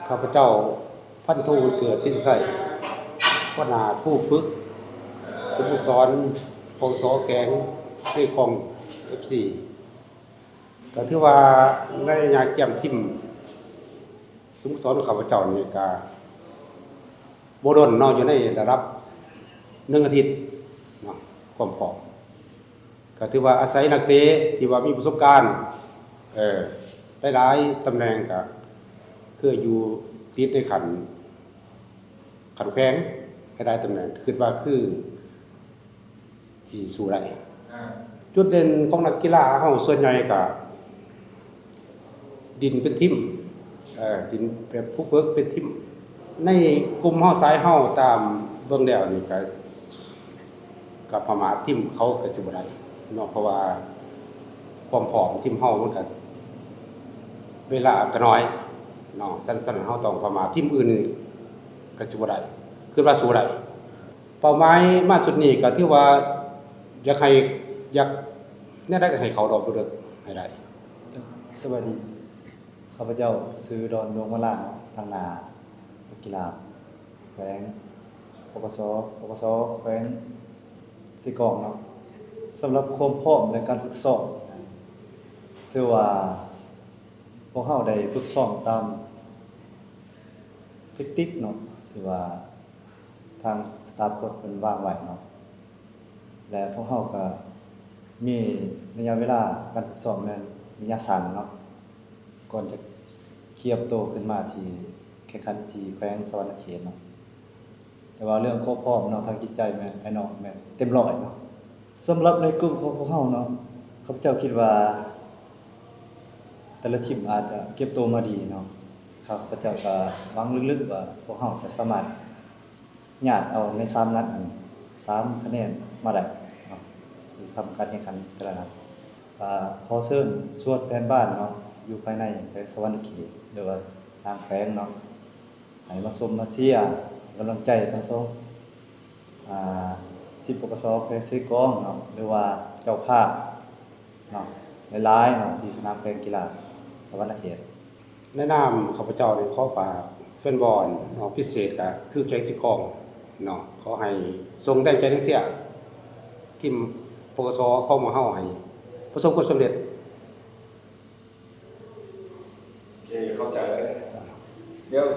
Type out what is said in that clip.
ຂ້າພະເຈົ້າ ພັນໂທ ບຸນເກີດ ສິນໄຊ ຫົວໜ້າຜູ້ຝຶກສະໂມສອນ ປກສ ແຂວງເຊກອງ ເອັຟຊີ ກໍຖືວ່າໃນໄລຍະກຽມທີມສະໂມສອນຂອງຂ້າພະເຈົ້ານີ້ກໍບໍ່ດົນເນາະ ຢູ່ໃນລະດັບໜຶ່ງອາທິດເນາະ ຄວາມພ້ອມ ກໍຖືວ່າອາໄສນັກເຕະທີ່ວ່າມີປະສົບການ ເອີ ຫຼາຍໆຕຳແໜ່ງ ກໍຄືຢູ່ຕິດໃນຂັ້ນ ຂັ້ນແຂວງ ຫຼາຍໆຕຳແໜ່ງ ຄິດວ່າຄືຊິສູ້ໄດ້. ຈຸດເດັ່ນຂອງນັກກິລາເຮົາສ່ວນໃຫຍ່ກໍ ດິນເປັນທີມ ເອີ ດິນແບບຟຸກເຟີກເປັນທີມ ໃນກຸ່ມເຮົາ ສາຍເຮົາ ຕາມເບິ່ງແລ້ວນີ້ກະ ກະປະໝາດທີມເຂົາກະຊິບໍ່ໄດ້ເນາະ ເພາະວ່າຄວາມພ້ອມທີມເຮົາມັນກະ ເວລາກະໜ້ອຍເນາະ ຊັ້ນ ຊັ້ນເຮົາຕ້ອງປະໝາດທີມອື່ນນີ້ກະຊິບໍ່ໄດ້ ຄິດວ່າສູ້ໄດ້. ເປົ້າໝາຍມາຊຸດນີ້ກໍຖືວ່າຢາກໃຫ້ ຢາກແນວໃດກໍໃຫ້ເຂົ້າຮອບເລິກໆໃຫ້ໄດ້. ສະບາຍດີ ຂ້າພະເຈົ້າຊື່ ດອນ ດວງມາລານ ທາງໜ້ານັກກິລາແຂວງ ປກສ ປກສ ແຂວງເຊກອງເນາະ. ສຳລັບຄວາມພ້ອມ ແລະ ການຝຶກຊ້ອມ ຖືວ່າພວກເຮົາໄດ້ຝຶກຊ້ອມຕາມແທັກຕິກເນາະ ທີ່ວ່າ ທາງສະຕາຟໂຄດເພິ່ນວາງໄວ້ເນາະ ແລະ ພວກເຮົາກະມີໄລຍະເວລາການຝຶກຊ້ອມແມ່ນໄລຍະສັ້ນເນາະ ກ່ອນຈະກຽມໂຕຂຶ້ນມາທີ່ແຂ່ງຂັນທີ່ແຂວງສະຫວັນນະເຂດເນາະ. ແຕ່ວ່າເລື່ອງຄວາມພ້ອມເນາະ ທາງຈິດໃຈແມ່ນ ອ້າຍນ້ອງແມ່ນເຕັມຮ້ອຍເນາະ. ສຳລັບໃນກຸ່ມຂອງພວກເຮົາເນາະ ຂ້າພະເຈົ້າຄິດວ່າ ແຕ່ລະທີມອາດຈະກຽມໂຕມາດີເນາະ. ຂ້າພະເຈົ້າກະຫວັງເລິກໆວ່າ ພວກເຮົາຈະສາມາດຍາດເອົາໃນສາມນັດຫັ້ນ ສາມຄະແນນມາໄດ້ເນາະ ທີ່ທຳການແຂ່ງຂັນແຕ່ລະນັດ. ກະຂໍເຊີນຊວນແຟນບານເນາະ ທີ່ຢູ່ພາຍໃນແຂວງສະຫວັນນະເຂດ ຫຼືວ່າຕ່າງແຂວງເນາະ ໃຫ້ມາຊົມມາເຊຍ ໃຫ້ກຳລັງໃຈທັງສອງ ອາ ທີມ ປກສ ແຂວງເຊກອງເນາະ ຫຼືວ່າເຈົ້າພາບເນາະ ຫຼາຍໆເນາະ ທີ່ສະໜາມແຂ່ງກິລາສະຫວັນນະເຂດ. ໃນນາມຂ້າພະເຈົ້ານີ້ ຂໍຝາກແຟນບອນເນາະ ພິເສດກະຄືແຂວງເຊກອງເນາະ ຂໍໃຫ້ສົ່ງແຮງໃຈແຮງເຊຍທີມ ປກສ ຂອງໝູ່ເຮົາໃຫ້ປະສົບຄວາມສຳເລັດ